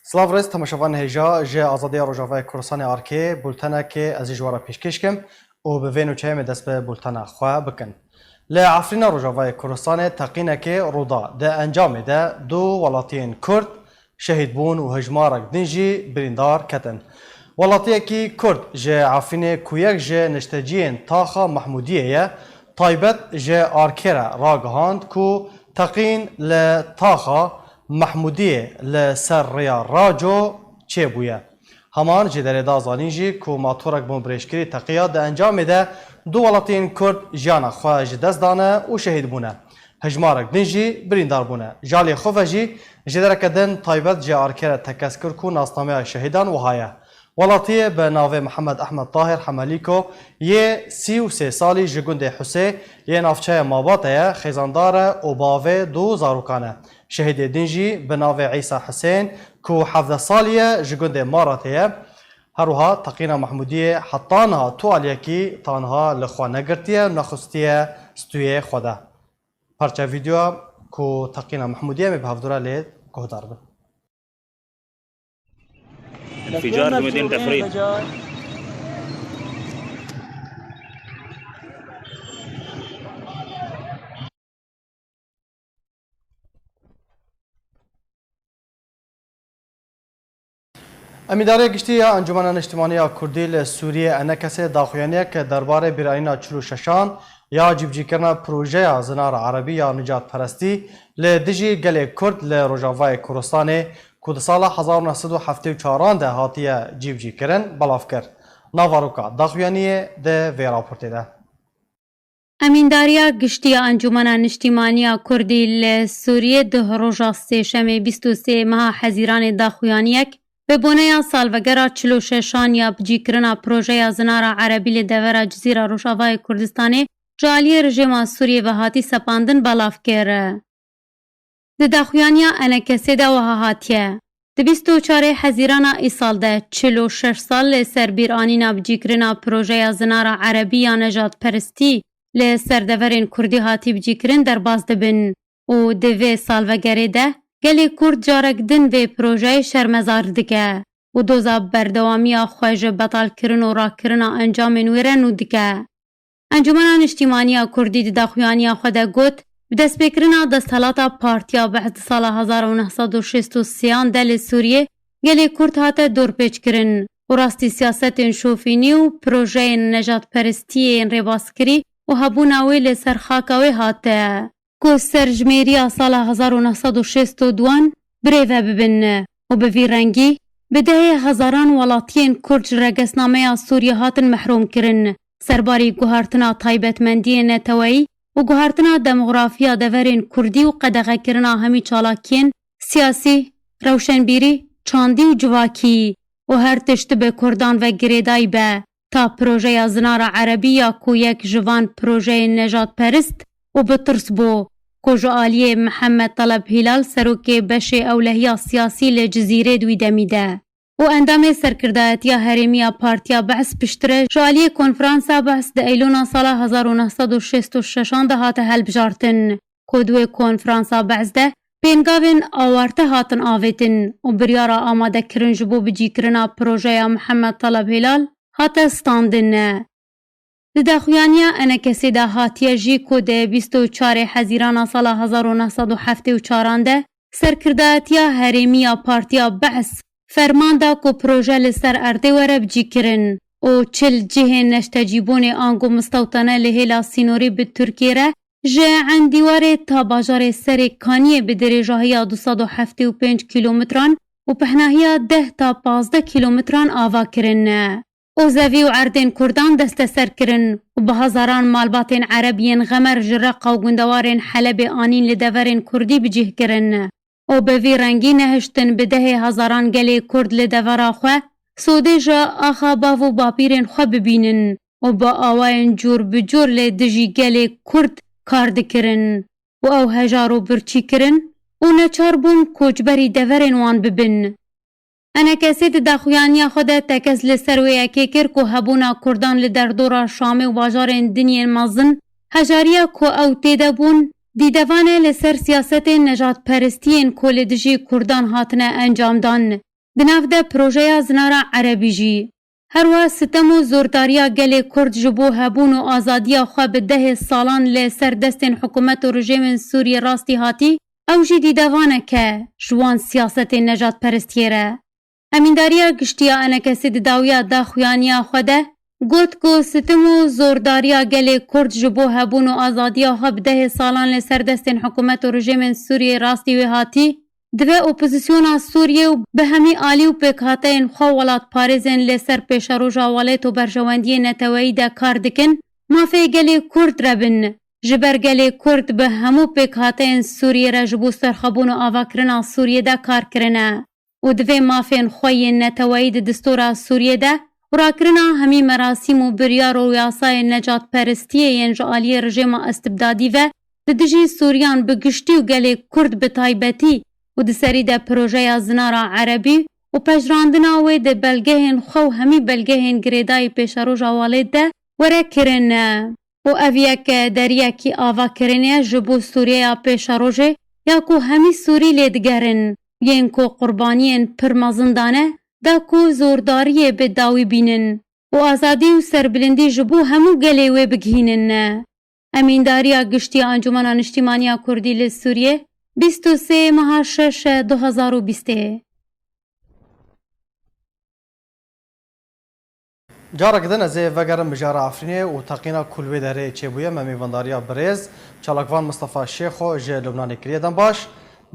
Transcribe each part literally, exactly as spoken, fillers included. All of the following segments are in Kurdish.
Silav rêz temaşevanên hêja ji Azadiya Rojavayê Kurdistanê arkê bultenekê ez jî ji we re pêşkêş kim û bi vê nûçeyê em ê dest bi bultena xwe bikin. Li Efrîna Rojavayê Kurdistanê teqînekê rû da. Di encamê de du welatiyên Kurd şehîd bûn û hejmarek din jî birîndar ketin. Welatiyekî Kurd ji Efrînê ku yek ji nişteciyên taxa Mehmûdiyê ye, taybet ji arkê re ragihand ku teqîn li taxa Mehmûdiyê li ser rêya Raco çêbûye. Heman jêderê da zanîn jî ku matorek bûn birêjkirî teqiya di encamê de du welatiyên Kurd jiyana xwe ji dest dane û şehîd bûne. Hejmarek din jî birîndar bûne. Ji alî xwe ve jî jêdereke din taybet ji arkê re tekez kir ku nasnameya şehîdan wiha ye. Welatiyê bi navê Mihemed Ehmed Tahir Hemelîko yê sî û sê salî ji gundê Husê yê navçeya Mabate ye, xêzandar e û bavê du zarokan e. Şehîdê din jî bi navê Îsa Hisên ku hevdeh salî ye ji gundê Maratê ye. Her wiha teqîna Mehmûdiyê heta niha tu aliyekî tanha li xwe negirtiye û nexustiye stûyê xwe de. Parça vîdeoya ku teqîna Mehmûdiyê em ê bi hevdû re lê guhdar bin. انفجار في مدينة عفرين. Emîndariya Giştî ya Encûmena Niştimanî ya Kurdî li Sûriyê, ENKS'ê, daxuyaniyek derbarê bîranîna çil û şeşan ya cîbicîkirina projeya Zinara Erebî ya nijadperestî li dijî gelê Kurd li Rojavayê Kurdistanê, ku di sala hezar û neh sed û heftê û çaran de hatiye cîbicîkirin, belav kir. Navaroka daxuyaniyê di vê raportê de. Emîndariya Giştî ya Encûmena Niştîmanî ya Kurdî li Sûriyê duh roja sêşemê bîst û sê meha Hezîranê daxuyaniyek bi boneya salvegera çil û şeşan ya bicîkirina projeya Zinara Erebî li devera Cizîra Rojavayê Kurdistanê ji aliyê rejêma Sûriyê ve hatî sepandin belav kir. Di daxuyaniya ENKS'ê de wiha hatiye, di bîst û çarê Hezîrana îsal de çil û şeş sal li ser bîranîna bicîkirina projeya Zinara Erebî ya nejadperestî li ser deverên Kurdî hatî bicîkirin derbas dibin û di vê salvegerê de gelê Kurd carek din vê projeyê şermezar dike û doza berdewamiya xwe ji betalkirin û rakirina encamên wê re nû dike. Encûmena Niştîmanî ya Kurdî di daxuyaniya xwe de got, bi destpêkirina desthilata Partiya Behs di sala hezar û neh sed û şêst û sêyan de li Sûriyê gelê Kurd hate dorpêçkirin û rastî siyasetên şofînî û projeyên nejadperestiyê yên rêbaskirî û hebûna wê li ser xaka wê hate. Ku serjimêriya sala hezar û neh sed û şêst û duan birêve bibin û bi vî rengî bi dehê hezaran welatiyên Kurd ji regesnameya Sûriyê hatin mehrûmkirin, serbarî guhartina taybetmendiyên neteweyî û guhartina demografiya deverên Kurdî û qedexekirina hemî çalakiyên siyasî, rewşenbîrî, çandî û civakî û her tişt bi Kurdan ve girêdayî be. Ta projeya Zinara Erebî ya ku yek ji van projeyên nejadperist û bi tirs bû, ku ji aliyê Mihemed Teleb Hîlal, serokê beşê ewlehiya siyasî li Cizîrê di wî demî de û endamê serkirdayetiya herêmî ya Partiya Behs piştre ji aliyê Konferansa Behs di Eylûna sala hezar û neh sed û şêst û şeşan de hate hilbijartin, ku di wê Konferansa Behs de pêngavên awarte hatin avêtin û biryara amadekirin ji bo bicîkirina projeya Mihemed Teleb Hîlal hate standin. Di daxuyaniya ENKS'ê de hatiye jî ku di bîst û çarê Hezîrana sala hezar û neh sed û heftê û çaran de serkirdayetiya herêmî ya Partiya Behs ferman da ku proje li ser erdê were bicîkirin û çil cihên neştecîbûnê ango mistewtane li hêla sînorî bi Tirkiyê re ji Endîwarê ta bajarê Serê Kaniyê bi dirêjahiya du sed û heftê û pênc kîlometran û pehnahiya deh ta pazdeh kîlometran ava kirin. Û zevî û erdên Kurdan desteser kirin û bi hezaran malbatên Ereb yên Xemer ji Reqa û gundewarên Helebê anîn li deverên Kurdî bi cih kirin. Û bi vî rengî nehiştin bi dehê hezaran gelê Kurd li devera xwe sodê ji axa bav û bapîrên xwe bibînin û bi awayên cûr bi cûr li dijî gelê Kurd kar dikirin û ew hejar û birçî kirin û neçar bûn koçberî deverên wan bibin. ENKS'ê di daxuyaniya xwe de tekez li ser wê yekê kir ku hebûna Kurdan li derdora Şamê û bajarên din yên mezin hejariya ku ew tê de bûn, dîdevan e li ser siyasetên nejadperestiyên ku li dijî Kurdan hatine encamdan. Di nav de projeya Zinara Erebî jî. Her wiha sitem û zordariya gelê Kurd ji bo hebûn û azadiya xwe bi dehê salan li ser destên hikûmet û rejêmên Sûriyê rastî hatî, ew jî dîdevanek e ji wan siyasetên nejadperistiyê re. Emîndariya Giştî ya ENKSê di dawiya daxuyaniya xwe de got ku sitim û zordariya gelê Kurd ji bo hebûn û azadiya xwe bi dehê salan li ser destên hikûmet û rejêmên Sûriyê rastî wê hatî, divê opozisyona Sûriyê û bi hemî alî û pêkhateyên xwe welatparêzên li ser pêşeroja welêt û berjewendiyê neteweyî de kar dikin, mafê gelê Kurd re bin. Ji ber gelê Kurd bi hemû pêkhateyên Sûriyê re ji bo serxwebûn û avakirina Sûriyê de kar kirine û divê mafên xwe yên neteweyî di distora Sûriyê de û rakirina hemî merasîm û biryar û yasayên necatperistiyê yên ji aliyê rejêma istibdadî ve di dijî Sûriyan bi giştî û gelê Kurd bi taybetî û di serî de projeya Zinara Erebî û pejirandina wê di belgehên xwe û hemî belgehên girêdayî pêşeroja welêt de were kirin û ev yek deriyekî avakirinê ye ji bo Sûriyeya pêşerojê ya ku hemî Sûrî lê digerin, yên ku qurbaniyên pir mezin dane, da ku zordariyê bi dawî bînin û azadî û serbilindî ji bo hemû gelê wê bigihînin. Emîndariya Giştî ya Encûmena Niştîmaniya Kurdî li Sûriyê, bîst û sê meha şeş du hezar û bîstê. Carek din ez ê vegerim mijara Efrînê û teqîna ku li wê derê çêbûye, me mêvandariya birêz çalakvan Mistefa Şêxo ji Lubnanê kiriye. Dem baş,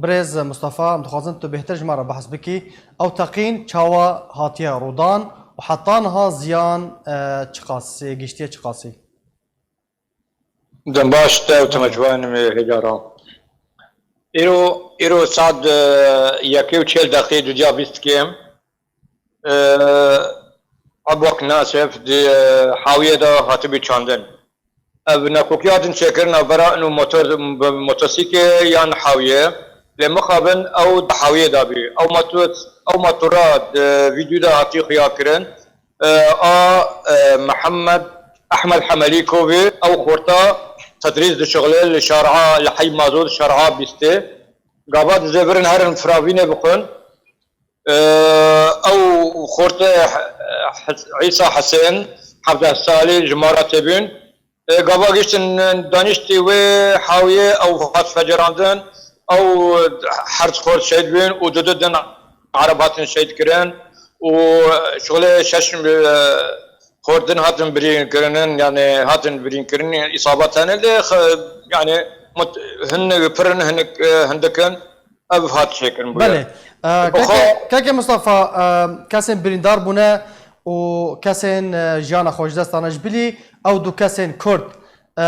birêz Mistefa, em dixwazin tu bêhtir ji me re behs bikî. Ew teqîn çawa hatiye rûdan û heta niha ziyan, e, çiqasî, gihiştiye çiqasî? Dem baş te û temecvanê me hêjara. Îro, îro saet, e, yekê û çel deqî dudiya bîst kêm. E, Ebwak Nasif di, e, Hawiyê de hatibû çandin. Ev nakokiya din çêkirin navbera ino motor, bi motosiklê yan Hawiyê. Lê mixabin ew di Hawiyê de bî. Ew motor, ew motora di vîdyo de hatî xuya kirin. E, a, e, Mihemed Ehmed Hemelîkovî, ew xorta tedrîs dişixile li şara, li Hey Mazo di şara bîstê. Gava dizêvirin herin firavînê bixwin. E, ew xortê He-, He-, Îsa Hesên, hevdeh salî ji Maratê bûn. E, gava giştin daniştî wê Hawiyê ew hat fecerandin, ew her xort şehîd bûn û du du din Ereb hatin şehîd kirin û şixulê şeş, e, xort din hatin birîn kirinin, yani hatin birîn kirin, îsabet hene lê xe-, yani mut-, hin pir in, hinik, e, hindik in. Ev hat çêkirin bûye. Belê. E, Bi xwe kakê, kakê Mustafa, e, kesên birîndar bûne û kesên, e, jiyana xwe ji dest dane ji bilî ew du kesên Kurd, e,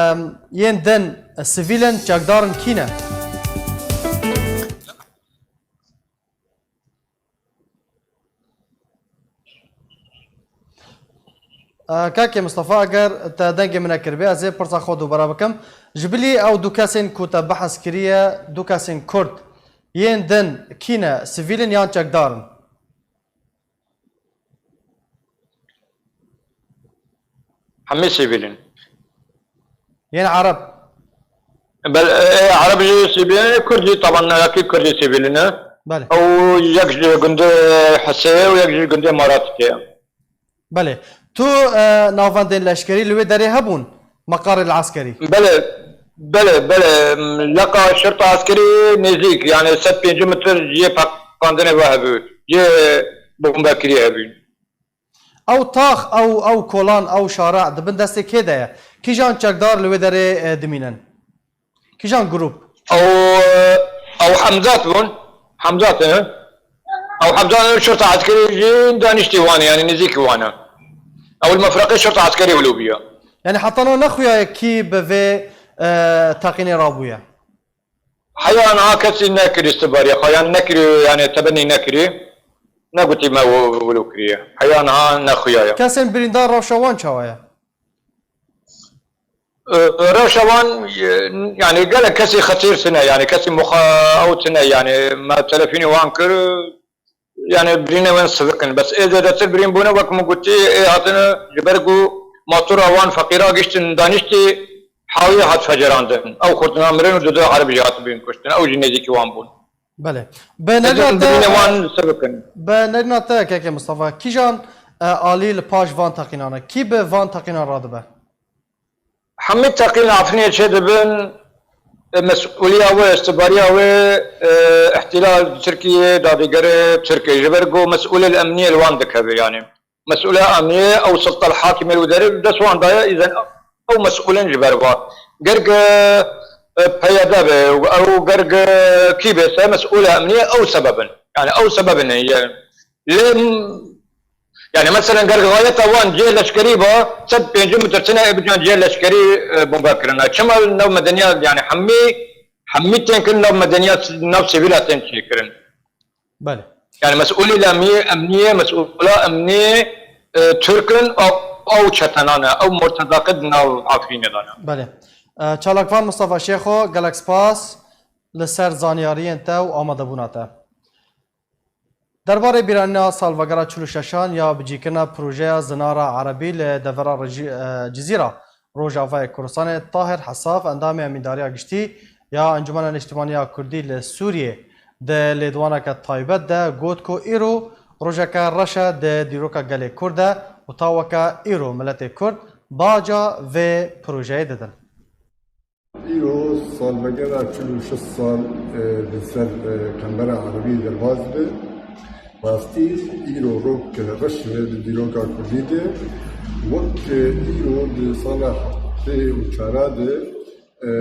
yên din sivîl in, çekdar in, kî ne? E, Kakê Mistefa, eger te dengê min nekiribê, ez ê pirsa xwe dubare bikim. Ji bilî ew du kesên ku te behs kiriye, du kesên Kurd, yên din kî ne, sivîl in yan çekdar in? Hemî sivîl in. Yên Ereb? Bel, e, Ereb jî sivîl in, Kurd jî, taban, yekî Kurd jî sivîl in. Belê. Ew yek ji gundê Hesê ye û yek ji gundê Maratê ye. Belê. Tu, e, navendên leşkerî li wê derê hebûn? Meqarê li eskerî? Belê, belê, belê. Leqa şerta eskerî nêzîk, yani sed pêncî metr cihê peqandinê ve hebû. Cihê bombekirî hebûn. Ew tax, ew, ew kolan, ew şara di bin destê kê de ye? Kîjan çekdar li wê derê, e, dimînin? Kîjan grûp? Ew, ew Hemzat bûn. Hemzat, he? Ew Hemzat şerta eskerî jî daniştî wan e, yani nêzîkî wan e. Ew li mefreqê şerta eskerî wilo bûye. Yani heta niha nexuyaye kî bi vê, e, teqînê rabûye? Heya niha kesî nekirî sibarî xwe, yan nekirî, yani tebenî nekirî. Negotî me wi-, wilo kiriye. Heya niha nexuyaye. Kesên birîndar rewşa wan çawa ye? E, rewşa wan, e, yani gelek kesî xetîr tine, yani kesî muxa ew tine, yani me telefînê wan kir, yani birînê wan sivik in. Bes ê zêdetir birîn bûne, wek min gotî, ê hatine ji ber ku matura wan feqîra giştin daniştî, Hawiyê hat fecerandin. Ew xurtina mirin û du du Ereb jî hatibûn kuştin. Ew jî nêzîkî wan bûn. Belê. Bi nerîna te, bi nerîna te kekê Mustafa, kîjan, e, alî li paş van teqînan e? Kî bi van teqînan radibe? Hemî teqîn Efrînê çêdibin, e, mesûliya wê, îstixbariya wê, e, îhtîlal Tirkiyê, dadîgerê Tirkê, ji ber ku mesûlê li emniyê li wan dikeve, yanî. Mesûla emniyê, ew siltel hakimê li derê dest wan daye, îzen ew mesûlên ji ber va. Gerg, e, P Y D be, ew gerg, e, kî bê se, mesûla emniyê ew sebeb in. Yanî ew sebeb in, ye. Lê, m-, yanî meselen gerg xayeta wan cihê leşkerî ba, sed pêncî mitir tine ê bican cihê leşkerî, e, bombe kirine. Çima nav medeniyat, yanî hemî, hemî tên kirin nav medeniyat, nav sivîla tên çêkirin. Belê. Yanî mesûlê li emniyê, emniyê, mesûla emniyê, e, Tirk in, ew, ew çetenan e, ew murtezaqê di nav Efrînê de ne. Belê. E, çalakvan Mustafa Şêxo, gelek spas li ser zanyariyên te û amadebûna te. Derbarê bîranîna salvegera çil û şeşan ya bicîkirina projeya Zinara Erebî li devera Rejî-, e, Cizîra Rojavayê Kurdistanê, Tahir Hesaf, endamê Emîndariya Giştî ya Encûmena Niştimanî ya Kurdî li Sûriyê, di lêdwaneke taybet de got ku îro rojeke reş e di dîroka gelê Kurd de û ta weke îro miletê Kurd baca vê projeyê didin. Îro salvegera çil û şeş sal, e, li ser, e, Kembera Erebî derbas be. Rastî îro rok reş e di dîroka Kurdî de. Wek, e, îro di sala heftê û çara de, e,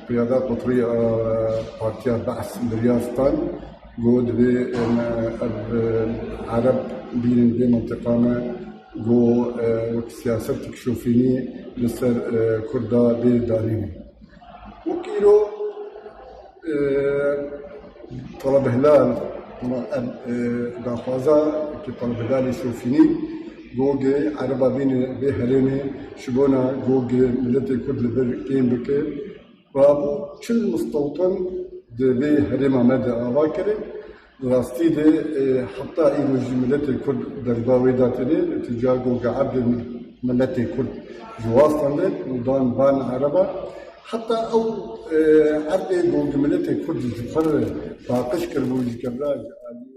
qiyada qutrî a Partiya Be's biryar stan, got divê, e, me ev, e, Ereb bînin vê mintiqa me, got, e, wek siyasetek şofînî li ser, e, Kurda bê danînê. Wek îro, e, Taleb Hilal, ma ev, e, daxwaza ki Taleb Hilalê şofînî, got, Ereba bîne vê herêmê, ji bona got, miletê Kurd li vir kêm bike. Rabû çil mistewtan di vê herêma me de ava kirin. Rastî de, e, heta îro jî miletê Kurd derba wê de têne, ti ca ku erdê miletê Kurd ji wa standin û dan van Ereba. Heta ew, e, erdê ku miletê Kurd ji xwe re paqij kiribû ji kevra ji alî.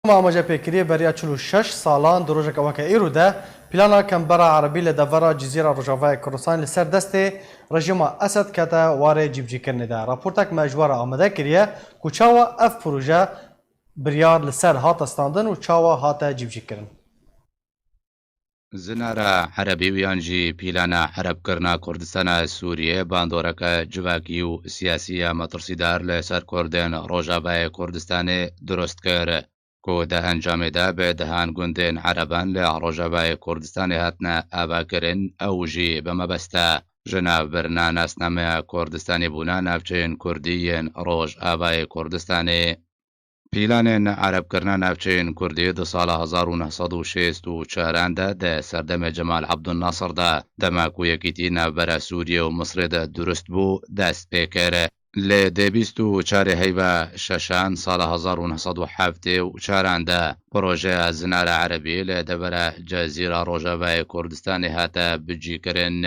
Amaje pêkiriyê beriya çil û şeş salan di rojeke weke îro de plana Kembera Erebî li devera Cizîra Rojavayê Kurdistanê li ser destê rejîma Esed kete warê cîbicîkirinê de. Raportek me ji we re amade kiriye ku çawa ev proje biryar li ser hate standin û çawa hate cîbicîkirin. Zinara Erebî û yan jî pîlana Erebkirina Kurdistana Sûriyê bandoreke civakî û siyasî ya metirsîdar li ser Kurdên Rojavayê Kurdistanê dirust kir, ku di encamê de bi dehan gundên Ereban li Rojavayê Kurdistanê hatine avakirin, ew jî bi mebesta ji nav birina nasnameya Kurdistanê bûna navçeyên Kurdî yên Rojavayê Kurdistanê. Pîlanên erebkirina navçeyên Kurdî di sala hezar û neh sed û şêst û çaran de di serdemê Cemal Abdulnasir de, dema ku yekîtî navbera Sûriyê û Misrê de durust bû, dest pê kir. Lê dê bîst û çarê heyva şeşan sala hezar û neh sed û heftê û çaran de projeya Zinara Erebî li devera Cezîra Rojavayê Kurdistanê hate bicîkirin.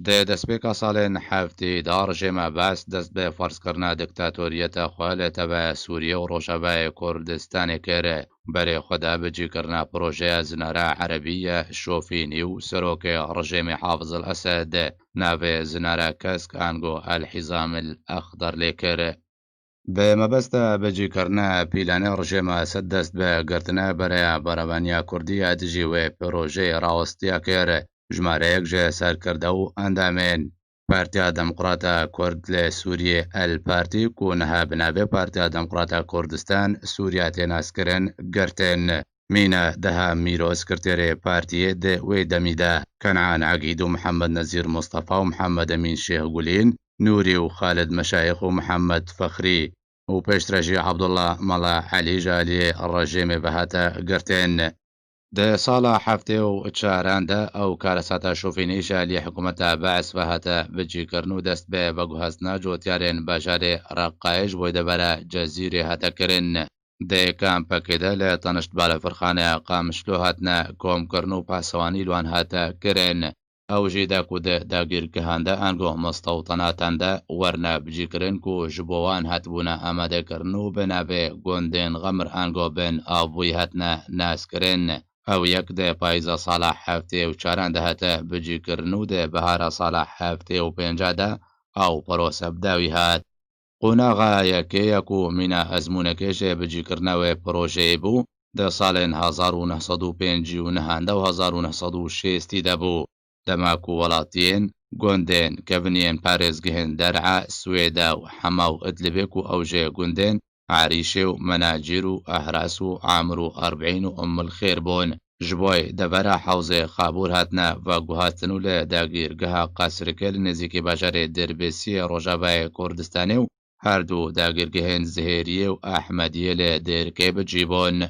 Di destpêka salên heftê de rejêma Be's dest bi ferzkirina diktatoriyeta xwe li teva Sûriyê û Rojavayê Kurdistanê kir. Berê xwe de bicîkirina projeya Zinara Erebî ye şofînî û serokê rejêmê Hafiz el Esed navê Zinara Kesk ango El Hizam el Exder lê kir. Bi mebesta bicîkirina pîlanê rejêma Esed dest bi girtina bereya berevaniya Kurdî ya dijî wê projeyê rawestiya kir. Jimareyek ji serkirde û endamên Partiya Demokrata Kurd li Sûriyê, El Partî, ku niha bi navê Partiya Demokrata Kurdistan Sûriya tê naskirin, girtin. Mîna Deha Mîro, sekreterê partiyê di wê demî de, Kenan Egîd û Mihemed Nezîr Mustafa û Mihemed Emîn Şêx Gulîn, Nûrî û Xalid Meşayix û Mihemed Fexrî û pêştre jî Abdullah Mala Elî ji aliyê rejêmê ve hate girtin. Di sala heftê û çaran de ew karesata şofînî ji aliyê hikûmeta Be's ve hate bicîkirin û dest bi veguheztina cotyarên bajarê Reqayê ji bo devera Cezîrê hate kirin. Di kampekê de li tenişt balafirxaneya Qamişlo hatine komkirin û pasewanî li wan hate kirin. Ew jî de ku di dagîrgehan de ango mistewtenatan de werine bicîkirin ku ji bo wan hatibûne amadekirin û bi navê gundên Xemir ango Bin Avbûyî hatine naskirin. Ew yek di payîza sala heftê û çaran de hate bicîkirin û di bihara sala heftê û pênca de ew pîroz bi dawî hat. Qonaxa yekê ya ku mîna ezmûnekê ji bicîkirina wê projeyê bû, di salên hezar û neh sed û pêncî û neh de û hezar û neh sed û şêstî de bû. Dema ku welatiyên gundên kevin yên parêzgehên Der'a, Swêda û Hema û Idlibê ku ew jê gundên Erîşê û Menacîr û Ehras û Amir û Erbîn û Ummul Xêr bûn. Ji bo devera hewzê Xabûr hatine veguhertin û li dagîrgeha Qesrikê li nêzîkî bajarê Dirbêsiyê Rojavayê Kurdistanê û her du dagîrgehên Zihêriyê û Ehmediyê li Dêrikê bi cî bûn.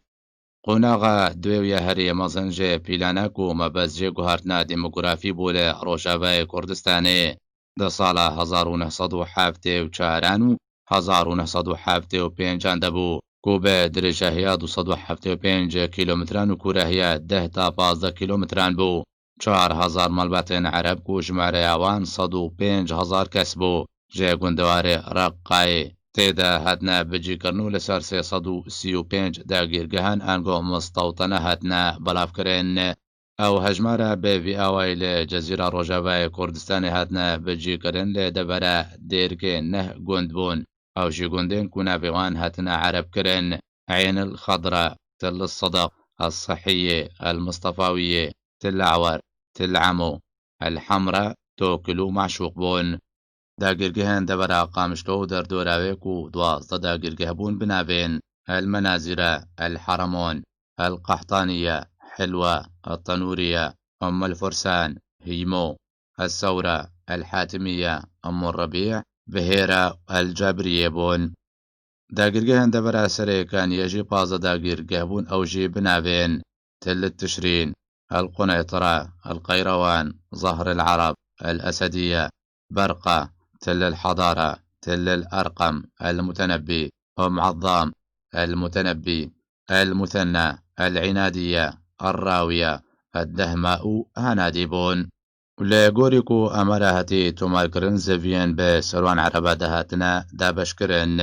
Qonaxa duê û ya herî mezin ji pîlana ku mebest jê guhertina demografî bû li Rojavayê Kurdistanê di sala hezar û neh sed û heftê û çaran û hezar û neh sed û heftê û pêncan de bû ku bi dirêjahiya du sed û heftê û pênc kîlometran û kûrehiya deh ta pazdeh kîlometran bû. Çar hezar malbatên Ereb ku jimareya wan sed û pênc hezar kes bû, ji gundewarê Reqqayê tê de hatine bicîkirin û li ser sê sed û sî û pênc dagîrgehan ango mistewtene hatine belavkirin. Ew hejmara bi vî awayî li Cezîra Rojavayê Kurdistanê hatine bicîkirin, li devera Dêrikê neh gund bûn. Ew jî gundên ku navê wan hatine Ereb kirin: Eyn el Xedra, Til Sidiq, El Sihiyê, El Mistefawiyê, Til Ewer, Til Emo, El Hemra, Tokil û Maşûq bûn. Dagirgehên devera Qamişlo û derdora wê ku duwazdeh dagirgeh bûn bi navên El Menazire, El Haremon, El Qahtaniye, Hilwe, El Tenûriye, Umm El Fursan, Hîmo, El Sewre, El Hatimiye, Umm El Rebî, Bihêre, El Cabiriye bûn. Dagirgehên devera Serê Kaniyê jî pazdeh dagirgeh bûn, ew jî bi navên Til Tişrîn, El Quneytira, El Qeyrewan, Zahr El Ereb, El Esediye, Berqa, Til El Hedara, Til El Erqem, El Mutenebbî, Umm Ezzam, El Mutenebbî, El Muthena, El Înadiye, El Rawiye, El Dehma û Hanadî bûn. Li gorî ku amara hatî tomarkirin, zeviyên bi serwan Ereba de hatine dabeşkirin,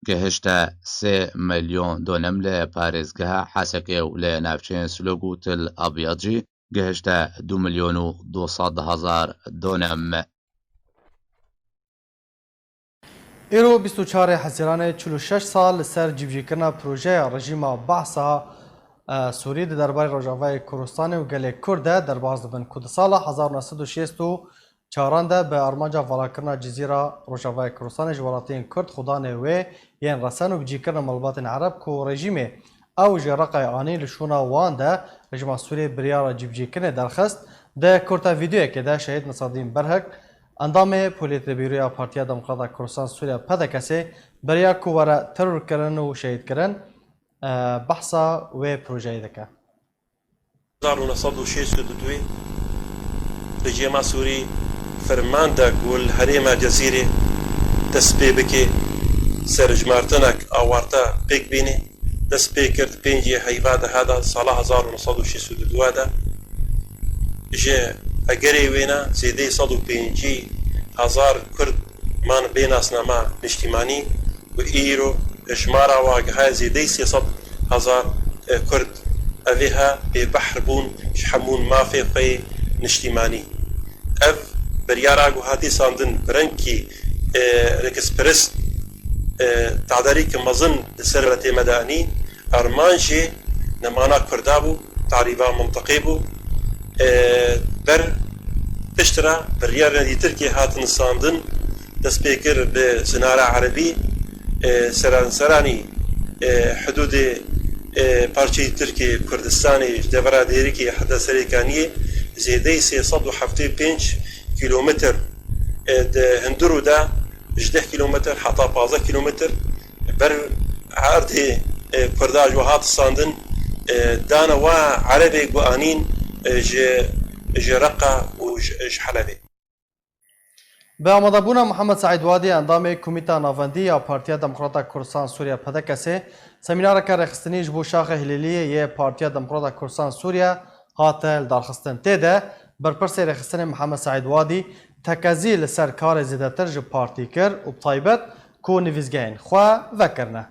gihişte sê milyon donem li parêzgeha Hesekê û li navçeyên Silog û Til Abyad jî gihişte du milyon û du sed hezar donem. Îro bîst û çarê Hezîranê çil û şeş sal li ser cîbicîkirina projeya rejîma Behsa, e, Sûrî di derbarê Rojavayê Kurdistanê û gelê Kurd de derbas dibin ku di sala hezar neh sed û şêst û çaran de bi armanca valakirina Cizîra Rojavayê Kurdistanê ji welatiyên Kurd, xudanê wê yên resen û bicîkirina malbatên Ereb ku rejîmê ew ji Reqayê anî li şûna wan de rejîma Sûriyê biryara cîbicîkirinê derxist. Di kurta vîdeoyekê de Şehîd Nesadîn Berhik, endamê Polîtbîroya Partiya Demokrata Kurdistan Sûriya P D K S'ê, beriya ku were terorkirin û şehîdkirin, e, behsa wê projeyê dike. Hezar û neh sed û şêst û du rejîma Sûrî ferman da ku li herêma Cezîrê dest pê bike, serhilmandina awarte pêk bîne, dest pê kir pêncê heyva deha de sala hezar û neh sed û şêst û du de. Ji egerê wêne zêdeyî sed û pêncî hezar Kurd man bê nasnama niştîmanî û îro jimara wa gihaye zêdeyî sê sed hezar, e, Kurd. Ev ê ha bêbehr bûn ji hemû mafê xwe yê niştîmanî. Ev biryara ku hatî sandin bi rengkî, e, rêkizperest, e, tadarî ki mezin li ser welatê me de anî, armanc jê nemana Kurda bû, tarîba mintiqê bû. E, ber piştre biryarên dîtir ki hatin sandin, dest pê kir bi zinara erebî, e, seranseranî, e, hidûdê, e, parçeyî Tirkê Kurdistanê ji devera Dêrikê heta Serê Kaniyê zêdeyî sê sed û heftê pênc kîlometr, e, di hundir û de ji deh kîlometr heta pazdeh kîlometr ber erdê, e, Kurda ji we hat standin, e, dane wa Erebê ku anîn, e, ji, ji Reqa û ji, ji Helebê. Bi amadebûna Mihemed Seîd Wadî, endamê Komîta Navendî ya Partiya Demokrata Kurdistan Sûriye P D K S'ê, semînareke rêxistinî ji bo şaxê hilêliyê yê Partiya Demokrata Kurdistan Sûriye hate lidarxistin. Tê de Berpirsê rêxistinê Mihemed Seîd Wadî tekezî li ser karê zêdetir ji partî kir û bi taybet ku nivîsgehên xwe vekirine.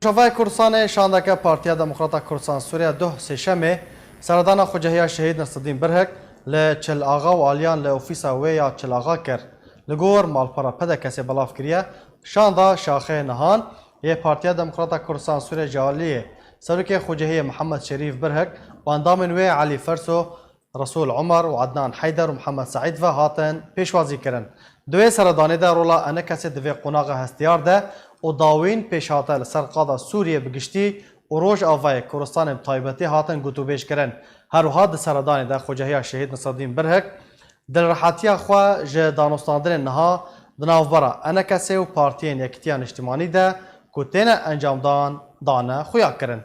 Rojavayê Kurdistanê şandeke Partiya Demokrata Kurdistan Sûriye duh Sêşemê seredana Xwecehiya Şehîd Nesreddîn Birhik li Çil Axa û aliyan li ofîsa wê ya Çil Axa kir. Li gor malpera P D K'ê belav kiriye, şanda şaxê nihan yê Partiya Demokrata Kurdistan Sûriye ji aliyê Serokê Xwecehiyê Mihemed Şerîf Birhik û endamên wê Elî Ferso, Resûl Omer û Ednan Heyder û Mihemed Seîd ve hatin pêşwazî kirin. Di wê seredanê de rola ENKS'ê di vê qonaxa hestiyar de û dawîn pêş hate li ser qada Sûriyê bi giştî û Rojavayê Kurdistanê bi taybetî hatin gotûbêj kirin. Her wiha di seredanê de Xwecehiya Şehîd Nesreddîn Birhik dilrehetiya xwe ji danûstandinên niha di navbera ENKS'ê û Partiyên Yekîtiya Niştimanî de ku têne encamdan dane xuya kirin.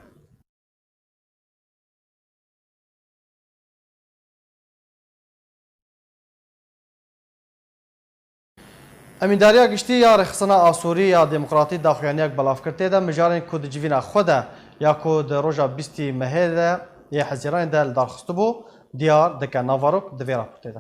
Emîndariya Giştî ya Rêxistina Asûrî ya Demokratî daxuyaniyek belav kir, tê de mijarên ku di civîna xwe de ya ku di roja bîstî mehê de yê Hezîranê de li dar xistibû diyar dike. Navarok di vê raportê de.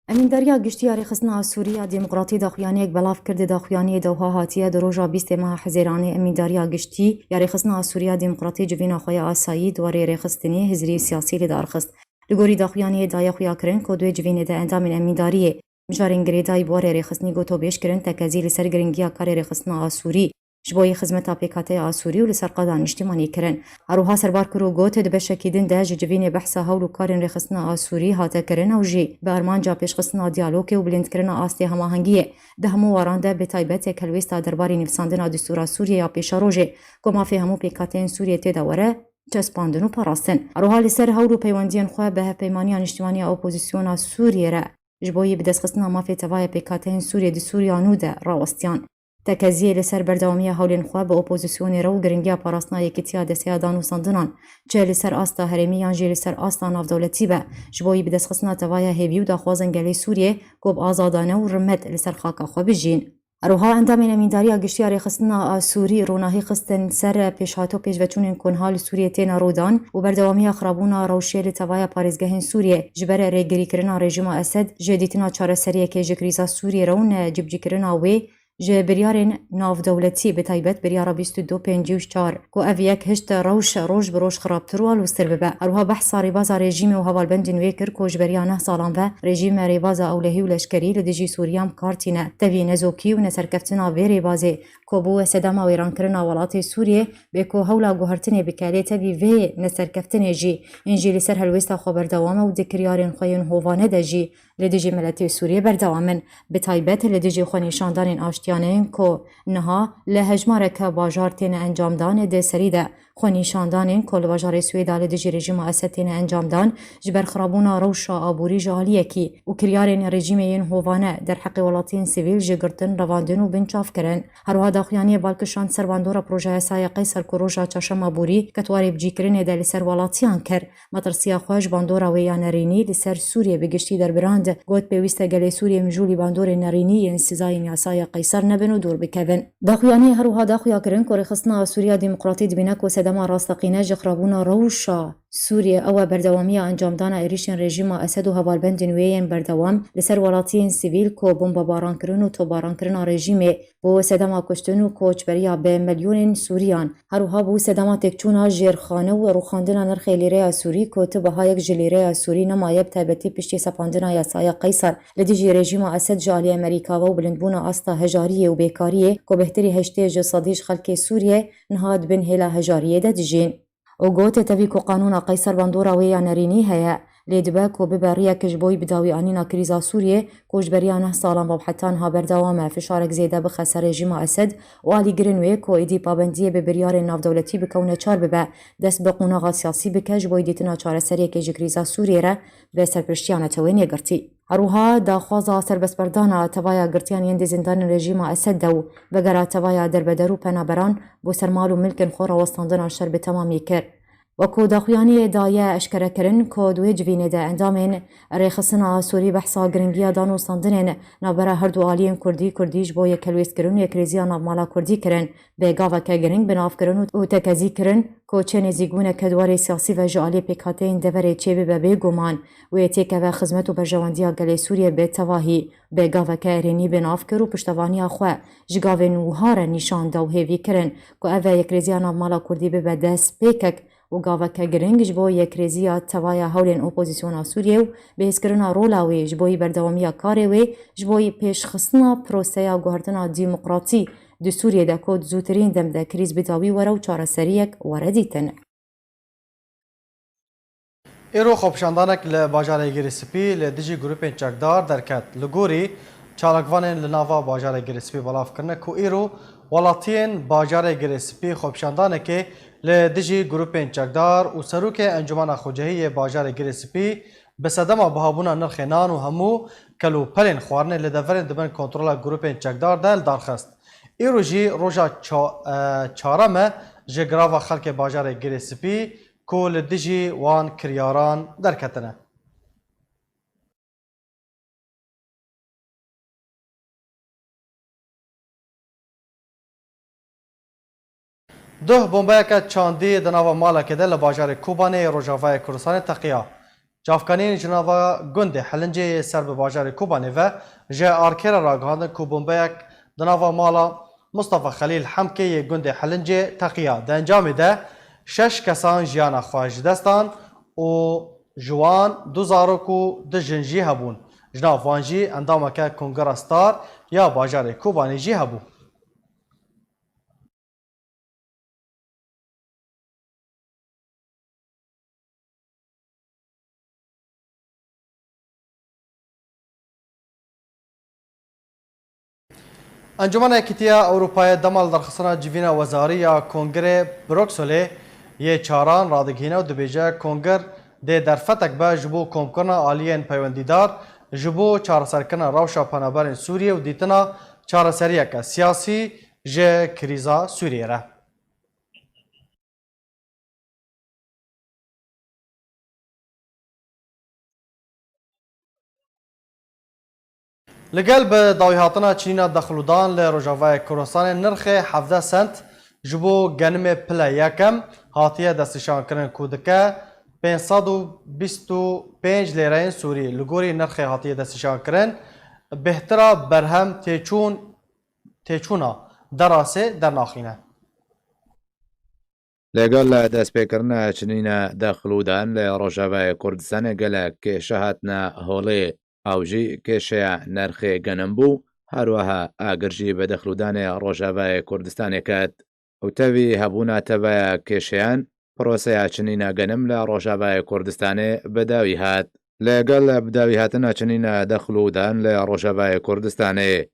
Emîndariya Giştî ya Rêxistina Asûrî ya Demokratî daxuyaniyek belav kir. Di daxuyaniyê de wiha hatiye, di roja bîstê meha Hezîranê Emîndariya Giştî ya Rêxistina Asûrî ya Demokratî civîna xwe ya asayî di warê rêxistinê hizrî siyasî li dar xist. Li gorî daxuyaniyê daye xuya kirin ku di wê civînê de endamên emîndariyê mijarên girêdayî bi warê rêxistinî gotobêj kirin, tekezî li ser giringiya karê rêxistina Asûrî ji bo yê xizmeta pêkhateya Asûrî û li ser qada niştimanî kirin. Her wiha serbar kir û got, di beşekî din de ji civînê behsa hewl û karên rêxistina Asûrî hate kirin ew jî bi armanca pêşxistina diyalogê û bilindkirina astê hemahengiyê di hemû waran de bi taybet yek helwêsta derbarê nivîsandina distûra Sûriyê ya pêşerojê ku mafê hemû pêkhateyên Sûriyê tê de were çespandin û parastin. Her wiha li ser hewl û peywendiyên xwe bi Hevpeymaniya Niştimanî ya Opozisyona Sûriyê re ji bo yê bidestxistina mafê tevaya pêkhateyên Sûriyê di Sûriya nû de rawestiyan. Tekeziyê li ser berdewamiya hewlên xwe bi opozisyonê re û giringiya parastina yekîtiya desteya danûstandinan, çi li ser asta herêmî yan jî li ser asta navdewletî be, ji bo yê bidestxistina tevaya hêvî û daxwazên gelê Sûriyê ku bi azadane û rimet li ser xaka xwe bijîn. Her wiha endamên Emîndariya Giştî ya Rêxistina Asûrî ronahî xistin ser pêşhat û pêşveçûnên ku niha li Sûriyê têne rûdan û berdewamiya xirabûna rewşê li tevaya parêzgehên Sûriyê ji ber rêgirîkirina rejîma Esed ji dîtina çareseriyekê ji krîza Sûriyê re û ne cîbicîkirina wê ji biryarên navdewletî, bi taybet biryara bîst û du pêncî û çar, ku ev yek hişt rewş roj bi roj xirabtir û aloztir bibe. Her wiha behsa rêbaza rejîmê û hevalbendên wê kir ku ji beriya neh salan ve rejîm rêbaza ewlehî û leşkerî li dijî Sûriyan bi kar tîne, tevî nezokî û neserkeftina vê rêbazê ku bû sedema wêrankirina welatê Sûriyê, bê ku hewla guhertinê bike, lê tevî vê neserkeftinê jî, hîn jî li ser helwêsta xwe berdewam e û di kiryarên xwe yên hovane de jî li dijî miletê Sûriyê berdewam in. Bi taybet li dijî xwenîşandanên aştiyane yên ku niha li hejmareke bajar têne encamdan, di serî de xwenîşandanên ku li bajarê Swêda li dijî rejîma Esed têne encamdan, ji ber xirabûna rewşa aborî ji aliyekî û kiryarên rejîmê yên hovane derheqê welatiyên sivîl ji girtin, revandin û binçavkirin. Her wiha daxuyaniyê bal kişand ser bandora projeya yasaya Qeyser ku roja çarşema borî ket warê bicîkirinê de li ser welatiyan kir. Metirsiya xwe ji bandora wê ya nerînî li ser Sûriyê bi giştî derbirand, got, pêwîst e gelê Sûriyê mijûlî bandorên nerînî yên sizayên yasaya Qeyser nebin û dûr bikevin. Daxuyaniyê her wiha daxuya kirin ku rêxistina Sûriya Demokratî dibîne ku sedema rasteqîne ji xirabûna rewşa Sûriyê ew e berdewamiya encamdana êrîşên rejîma Esed û hevalbendên wê yên berdewam li ser welatiyên sivîl ku bombebarankirin û topbarankirina rejîmê bû sedema kuştin û koçberiya bi milyonên Sûriyan. Her wiha bû sedema têkçûna jêrxane û rûxandina nirxê lîreya Sûrî ku ti bihayek ji lîreya Sûrî nemaye, bi taybetî piştî sepandina yasaya Qeyser li dijî rejîma Esed ji alî Amerîka ve û bilindbûna asta hejariyê û bêkariyê ku bêhtirî heştê ji sedî ji xelkê Sûriyê niha di bin hêla hejariyê de dijîn. Û got, tevî ku qanûna Qeyser bandora wê ya nerînî heye, lê dibe ku bibe riyek ji bo bidawîanîna krîza Sûriyê, ku ji beriya neh salan ve bi heta niha berdewam e, fişarek zêde bixe ser rejîma Esed û alîgirên wê ku êdî pabendiyê bi biryarên navdewletî bike û neçar bibe, dest bi qonaxa siyasî bike ji bo dîtina çareseriyekê ji krîza Sûriyê re bi serpiriştiya netewên yekgirtî. Her wiha daxwaza serbestberdana tevaya girtiyan yên di zindanên rejîma Esed de û vegera tevaya derbeder û penaberan bo ser mal û milkên xwe rawestandina şer bi temamî kir. Wekû daxuyaniyê daye eşkerekirin ku di wê civînê de endamên Rêxistina Sûrî behsa giringiya danûstandinên navbera herdu aliyên Kurdî, Kurdî ji bo yekhelwêstkirin û yekrêziya navmala Kurdî kirin, bi gaveke giring bi nav kirin û, û tekezî kirin ku çi nêzîkbûneke di warê siyasî ve ji aliyê pêkhateyên deverê çêbibe bêguman wê têkeve xizmet û berjewendiya gelê Sûriyê bi tevahî. Bi gaveke erênî bi nav kir û piştevaniya xwe ji gavên wiha re nîşan da û hêvî kirin ku ev e yekrêziya navmala Kurdî bibe destpêkek û gaveke giring ji bo yekrêziya tevaya hewlên opozîsyona Sûriyê û bihêzkirina rola wê ji bo yî berdewamiya karê wê ji bo yî pêşxistina proseya guhertina demokratî di Sûriyê de ku di zûtirîn dem de krîz bi dawî were û çareseriyek were dîtin. Îro xwepişandanek li bajarê Girê Spî li dijî grûpên çekdar derket. Li gorî çalakvanên li nava bajarê Girê Spî belav kirine ku îro welatiyên bajarê Girê Spî xwepişandanekê li dijî grûpên çekdar û serokê Encûmena Xwecihî yê bajarê Girê Spî bi sedema bihabûna nirxê nan û hemû kel û pelên xwarinê li deverên di bin kontrola grûpên çekdar de li dar xist. Îro jî roja ça-, e, çarem e ji girava xelkê bajarê Girê Spî ku li dijî wan kiryaran derketine. Duh bombeyeke çandî di nava malekê de li bajarê Kobanê yê Rojavayê Kurdistanê teqiya. Çavkaniyên ji nava gundê Helincê yê ser bi bajarê Kobanê ve ji arkê re ragihandin ku bombeyek di nava mala Mustafa Xelîl Hemkê yê gundê Helincê teqiya. Di encamê de şeş kesan jiyana xwe ji dest dan û ji wan du zarok û du jin jî hebûn. Ji nav wan jî endameke Kongera Star ya bajarê Kobanê jî hebû. Encûmena Yekîtiya Ewropayê dema li derxistina civîna wezarî ya Kongrê Brukselê yê çaran radigihîne û dibêje, Konger dê derfetek be ji bo komkirina aliyên peywendîdar ji bo çareserkirina rewşa penaberên Sûriyê û dîtina çareseriyeke siyasî ji krîza Sûriyê re. Li gel bi dawîhatina çinîna dexlûdan li Rojavayê Kurdistanê nirxê hevdeh sent ji bo genimê pile yekem hatiye destnîşankirin ku dike pênc sed û bîst û pênc lêreyên Sûrî. Li gorî nirxê hatiye destnîşankirin, bêhtira berhem têçûn, têçûna derasê dernaxîne. Li gel destpêkirina çinîna dexlûdan li Rojavayê Kurdistanê gelek kêşe hatine holê. Ew jî kêşeya nirxê genim bû, herwiha agir jî bi dexlûdanê Rojavayê Kurdistanê ket. Û tevî hebûna tevaya kêşeyan, proseya çinîna genim li Rojavayê Kurdistanê bi dawî hat. Li gel bi dawî hatina çinîna dexlûdan li Rojavayê Kurdistanê,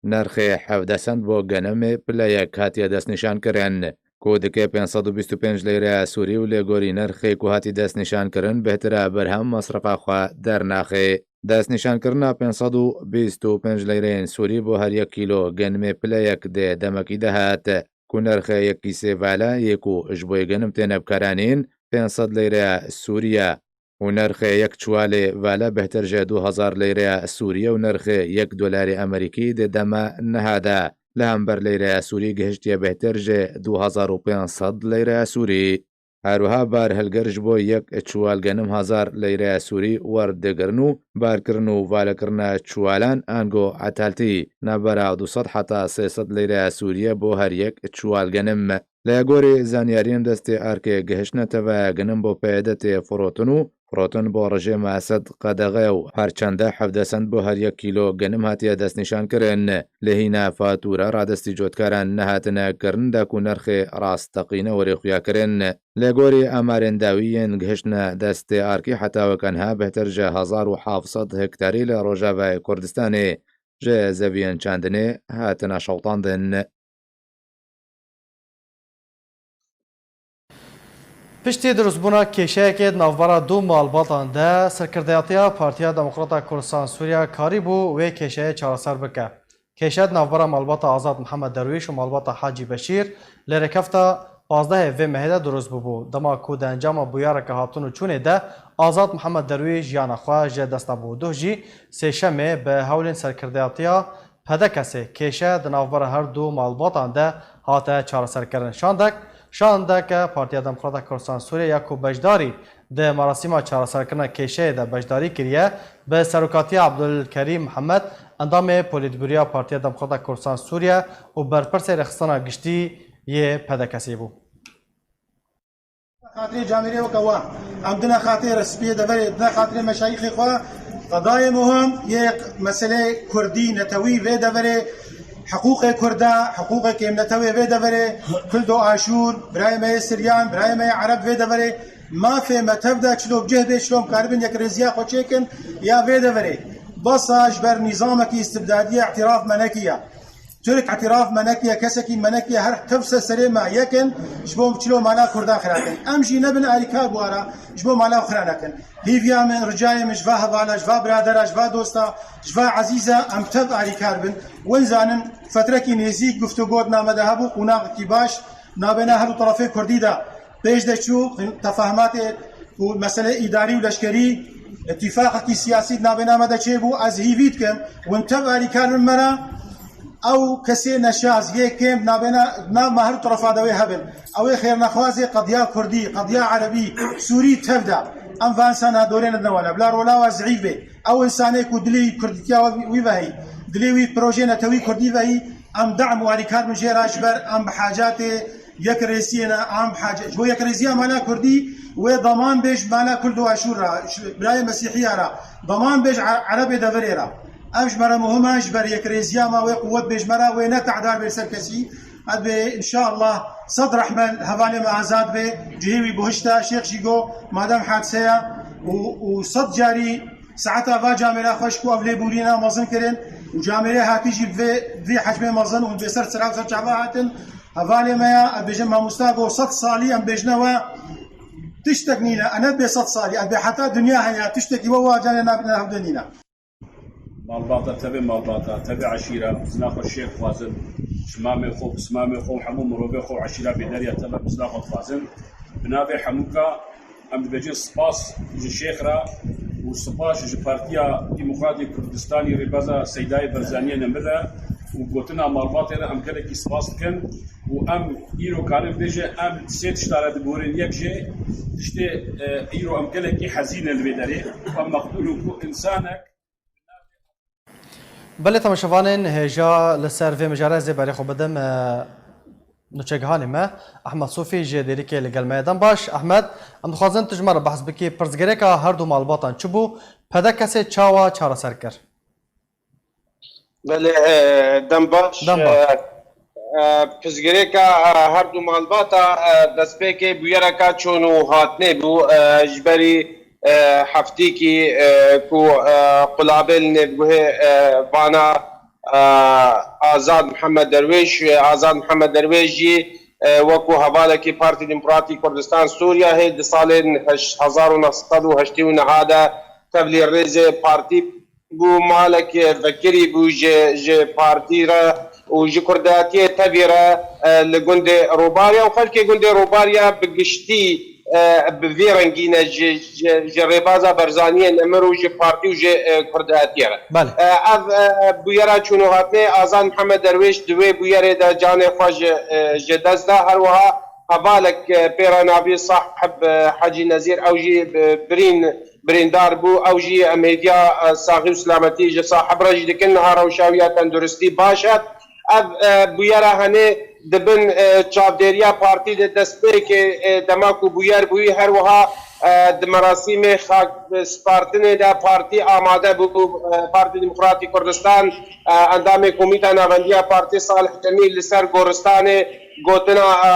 nirxê hevdeh sent bo genimê pile yek hatiye destnîşankirin, ku dike pênc sed û bîst û pênc leyreya Sûrî û li gorî nirxê ku hatî destnîşankirin, bêhtira berhem mesrefa xwe dernaxê. Destnîşankirina pênc sed û bîst û pênc leyreyên Sûrî bo her yek kîlo genimê pile yek dê demekî de hat, ku nirxê yek kîsê vale yê ku ji bo yê genim têne bikaranîn, pênc sed leyreya Sûrî ye. û nirxê yek çuwalê vale bêhtir ji du hezar leyreya Sûrî ye û nirxê yek dolarê Amerîkî di dema niha de li hember leyreya Sûrî gihiştiye bêhtir ji du hezar û pênc sed leyreya Sûrî. Her wiha bar hilgir ji bo yek çuwal genim hezar leyreya Sûrî werdigirin û barkirin û valekirina çuwalan ango etaltî navbera du sed heta sê sed leyreya Sûrî ye bo her yek çuwal genim. Li gorî zanyariyên destê arkê gihiştine tevaya genim bo P Y D tê firotin û firotin bo rejîma Esed qedexe ye û her çende hevdeh sent bo her yek kîlo genim hatiye destnîşankirin. Lê hîna fatûra radestî cotkaran nehatine kirin da ku nirxê rasteqîne were xuyakirin. Li gorî amarên dawî yên gihiştine destê arkî heta weke niha bêhtir ji hezar û heft sed hektarî li Rojavayê Kurdistanê ji zeviyên çandinê hatine şewitandin. Piştî dirustbûna kêşeyekê di navbera du malbatan de, serkirdeyatiya Partiya Demokrata Kurdistan Sûriya karîbû wê kêşeyê çareser bike. Kêşe di navbera malbata Azad Mihemed Derwîş û malbata Hacî Beşîr li rêkefta pazdehê vê mehê de dirust bûbû. Dema ku di encama bûyereke hatin û çûnê de Azad Mihemed Derwîş jiyana xwe ji dest dabû. Duh jî sêşemê bi hewlên serkirdatiya P D K S'ê kêşe di navbera her du malbatan de hate çareserkirin. Şandek, şandeke Partiya Demokrata Kurdistan Sûriye ya ku beşdarî di merasîma çareserkirina kêşeyê de beşdarî kiriye, bi serokatiya Abdulkerîm Mihemed, endamê Polîtbûroya Partiya Demokrata Kurdistan Sûriye û berpirsê Rêxistina Giştî yê P D K S'ê bû. Xatirê camêrê weke wa. Em dine xatirê spiyê deverê, dine xatirê meşayîxê xwe. Qedayê muhim yê meselê kurdî, netewî vê deverê, hiqûqê kurda, hiqûqê kêmnetewê vê deverê, Kurd û Aşûr, birayê me yê Siryan, birayê me yê Ereb vê deverê, mafê me tev de çilo bi cih bê, çilo em karibin yekrêziya xwe çêkin ya vê deverê. Besa ji ber nîzamekî istibdadiyê îtiraf me nekiye. Tirk îtiraf me nekiye, kesekî me nekiye, her tev ser serê me yek in, ji bo çilo mala Kurdan xira kin. Em jî nebin alîkar bi wa re, ji bo mala xwe xira nekin. Hîviya min, ricayê min ji va hevala, ji va biradera, ji va dosta, ji va ezîza em tev alîkar bin. Win zanin, fetrekî nêzîk guftûgo di name de hebû, qonaxekî baş, nabêna her du terefê kurdî de pêş de çû, tefahimatê û meselê îdarî û leşkerî, îtîfaqekî siyasî di nabêna me de çêbû. Ez hîvî dikim, win tev alîkar bin me re, ew kesê neşaz yê kêm nabêna, nav me her du terefa de wê hebin. Ew ê xêrnexwazê qediya kurdî, qediya erebî, sûrî tev de. Em va insana dorê nedine wele, bila rola we zîf bê. Ew insanê ku dilê wî kurdîtiya wî ve heyî, dilê wî projeyê netewî kurdî ve heyî, em de'm û alîkar bin jê re, ji ber em bi hacatê yekrêziyê ne, em bi haca-, ji bo yekrêziya mala kurdî wê daman bê ji mala kurd û aşûr re, ji birayê mesîhiya re, daman bê ji e-, erebê deverê re. Ev ji me re muhim e, ji ber yekrêziya me wê quwet bê ji me re, wê ne tehdar bê li ser kesî. Ev bê, înşallah, sed rehme li hevalê me Azad bê, cihê wî bihişt e, Şêx jî got, madem hadise ye û, û sed carî saeta va camêra xweş ku ev lêborîna mezin kirin û camêrê hatî jî vê, vê hecmê mezin û bê ser sira ser çava hatin, hevalê me ya, ez bêjim mamosta got, sed salî em bêjine we tiştek nîne, e ne bê sed salî, e bê heta dinya heye, tiştekî we wa canê nabîne hevdê nîne. Malbata, tevê malbata, tevê eşîra, zina xwe şêx dixwazin, ji mamê xwe, pismamê xwe û hemû mirovê xwe û eşîra bêderiya teva bi zina xwe dixwazin. Bi navê hemûka em dibêjin spas ji şêx re û spas ji Partiya Demokratîk Kurdistanî Rêbeza Seydayê Barzaniyê Nemir re û gotina malbatê re em gelekî spas dikin û em îro karin bêje em sê tişta re digorin, yek jê tiştê, e, îro em gelekî hezîn in li vê derê, em mexdûr in ku insanek Belê temaşevanên hêja, li ser vê mijarê ez ê berê xwe bidim, e, nûçegihanê me Ehmed Sofî ji Dêrikê li gel me ye. Dem baş Ehmed, em dixwazin tu ji me re behs bikî, pirsgirêka her du malbatan çi bû? P D K S'ê çawa çareser kir? Belê, e, dem baş. Dem baş. E, e, pirsgirêka, e, her du malbata, e, destpêkê bûyereka çûn û hatinê bû, e, ji berî, e, heftîkî, e, ku, e, qulabê li nêvguhê, e, vana, e, Azad Mihemed Derwêş, e, Azad Mihemed Derwêş jî, e, wekû hevalekî Partî Demokratî Kurdistan Sûriya hê di salên heş-, hezar û neh sed û heştê û neh de tevlî rêzê partî bû, malek vekirî bû ji, ji partî re û ji kurdatiyê tevî re, e, li gundê Rûbariya û xelkê gundê Rûbariya bi giştî, e, bi vî rengî ne ji, ji, ji rêbaza Barzaniyê Nemir û ji partî û ji, e, kurdatiyê re. Belê. E, ev, e, bûyera çûn û hatinê Azad Mihemed Derwêş di wê bûyerê de canê xwe ji, e, ji dest da. Her wiha hevalek, e, pê re navî Sahib, e, Hecî Nezîr, ew jî, e, birîn birîndar bû. Ew jî em hêviya, e, saxî û silametî ji sahib re jî dikin. Niha rewşa wî ya tenduristî baş e. Ev, e, bûyera henê di bin, e, çavdêriya partî de destpêkê, e, dema ku bûyer bûyî, her wiha, e, di merasîmê xak, e, spartinê de partî amade bû. E, Partî Demokratîk Kurdistan, e, endamê Komîta Navendiya Partî Salih Cemîl li ser goristanê gotina, e,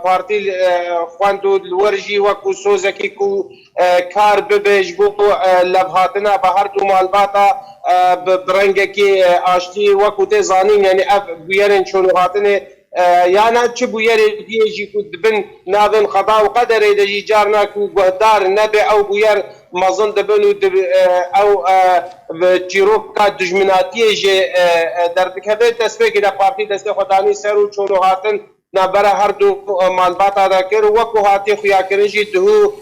partî, e, xwend û li wir jî wekû sozekî ku e, kar bibe ji bo, e, levhatina bi her du malbata, e, bi, bi rengekî, e, aştî wekû tê zanîn, yanî ev bûyerên çûn û hatinê, e, yana çi bûyerê diyê jî ku di bin navên qeda û qederê de jî carna ku guhdar nebe ew bûyer mezin dibin û di, e, ew, e, bi çîroka dijminatiyê jî, e, e, derdikeve. Destpêkê de partî destê xwe danî ser û çûn û hatin navbera her du, e, malbata de kir û wekû hatiye xuyakirin jî duhû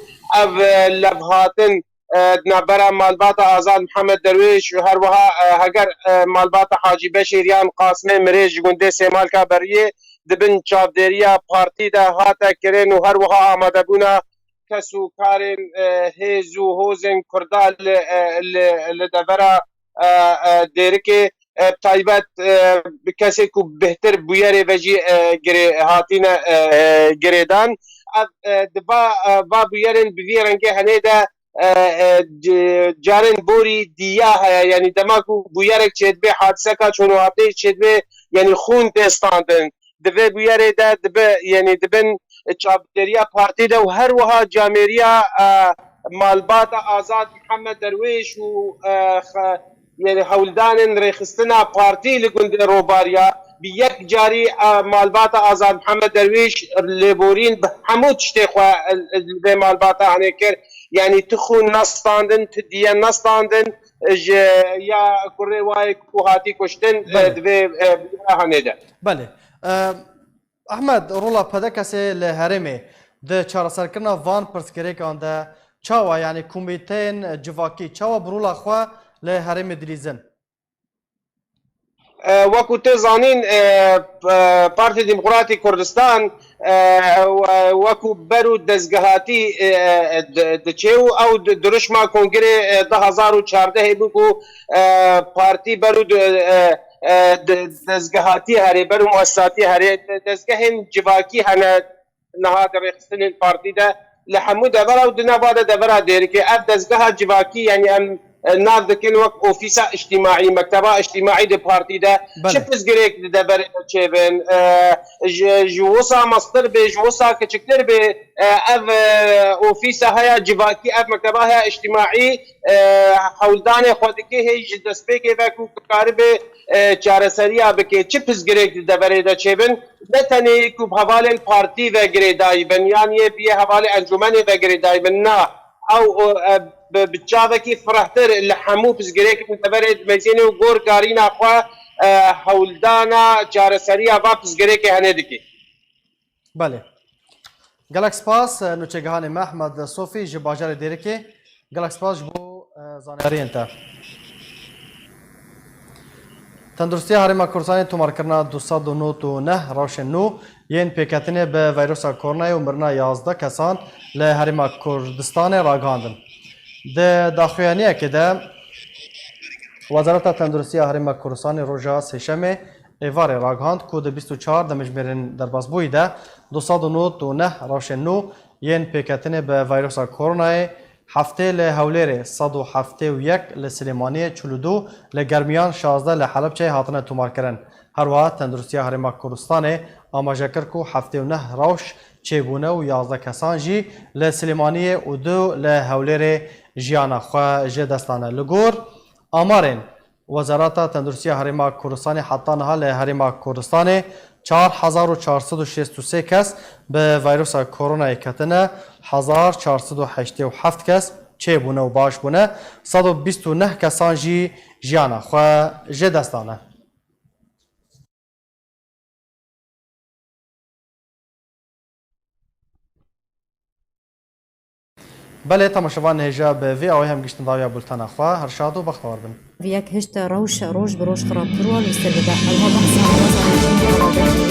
ev, e, levhatin, e, di navbera malbata Azad Mihemed Derwêş û her wiha, e, heger, e, malbata Hacî Beşîr yan Qasimê Mirê ji gundê Sêmalka Beriyê di bin çavdêriya partî de hate kirin û her wiha amadebûna kes û karên, e, hêz û hozên Kurda li, e, li, li devera, e, e, Dêrikê, e, bi taybet, e, bi kesê ku bêhtir bûyerê ve jî, e, girê hatine, e, girêdan. Ev, e, di va, e, va bûyerên bi vî rengê henê de, e, e, c-, carên borî diya heye, yanî dema ku bûyerek çêdibe, hadiseka çûn û hatê çêdibe, yanî xûn tê standin. Di vê bûyerê de dibe, yanî dibin çavdêriya partî de û her wiha camêriya, e, malbata Azad Mihemed Derwêş û, e, xe-, yanî hewldanên rêxistina partî li gundê Robariya bi yek carî, e, malbata Azad Mihemed Derwêş lêborîn bi hemû tiştê xwe, e, li vê malbata hanê kir. Yanî tu xûn nestandin, tu diye nestandin, ji ya kurê wayê ku hatî kuştin, e, Belê. di vê, e, bûyera hanê de. Belê. E, Ehmed, rola P D K S'ê li herêmê di çareserkirina van pirsgirêkan de çawa, yanî komîteyên civakî çawa bi rola xwe li herêmê dilîzin? E, wekû tu zanîn, e, p-, Partî Demokratî Kurdistan, e, we-, wekû ber û dezgehatî, e, di-, diçê û ew di-, dirişma kongirê, e, du hazar û çardehê bû ku, e, partî ber û di-, e, e, de-, dezgehatî herê, ber û muesisatî herê, de-, dezgehên civakî hene niha di rêxistinên partî de li hemû devera û di nava de devera Dêrikê. Ev dezgeha civakî, yanî em, e, nav dikin wek ofîsa îctîmaî, mekteba îctîmaî di partî de Belê. çi pirsgirêk di deverê de çêbin, e, ji, ji wisa mestir bê, ji wisa kiçiktir bê, e, ev, e, ofîsa heya civakî, ev mekteba heya îctîmaî, e, hewldanê xwe dike hê ji destpêkê ve ku karibe, e, çareseriya bike. Çi pirsgirêk di deverê de çêbin? Ne tenê ku bi hevalên partî ve girêdayî bin, yan yê biyê hevalê encûmenê ve girêdayî bin, na. Ew, e, bi, bi çavekî firehtir li hemû pirsgirêkên deverê dimezîne û gor karîna xwe, e, hewldana çareseriya va pirsgirêkê hene dike. Belê. Gelek spas, e, nûçegihanê me Ehmed Sofî ji bajarê Dêrikê. Gelek spas ji bo, e, zanyariyên te. Tenduristiya Herêma Kurdistanê tomarkirina du sed û nod û neh rewşên nû yên pêketinê bi veyrosa koronayê û mirina yazdeh kesan li Herêma Kurdistanê ragihandin. Di daxuyaniyekê de Wezareta Tenduristiya Herêma Kurdistanê roja Sêşemê êvarê ragihand ku di bîst û çar demjimêrên derbasbûyî de du sed û nod û neh rewşên nû yên pêketinê bi veyrosa koronayê, heftê li Hewlêrê, sed û heftê û yek li Silêmaniyê, çil û du li Germiyan, şazdeh li Helebçeyê hatine tomarkirin. Her wiha Tenduristiya Herêma Kurdistanê amaje kir ku heftê û neh rewş çêbûne û yazdeh kesan jî li Silêmaniyê û du li Hewlêrê jiyana xwe ji dest dane. Li gor amarên Wezareta Tenduristiya Herêma Kurdistanê heta niha li Herêma Kurdistanê çar hezar û çar sed û şêst û sê kes bi veyrusa koronayê ketine, hezar çar sed û heştê û heft kes çêbûne û baş bûne, sed û bîst û neh kesan jî jiyana xwe ji dest dane. Belê, temaşevan hêja bi vî awayî hem giştin dawiya bultena xwe. Her şad û bextewar bin. Viyek hişte rewş roj bi roj xirabtir wa li ser dibe. Ew ha behsa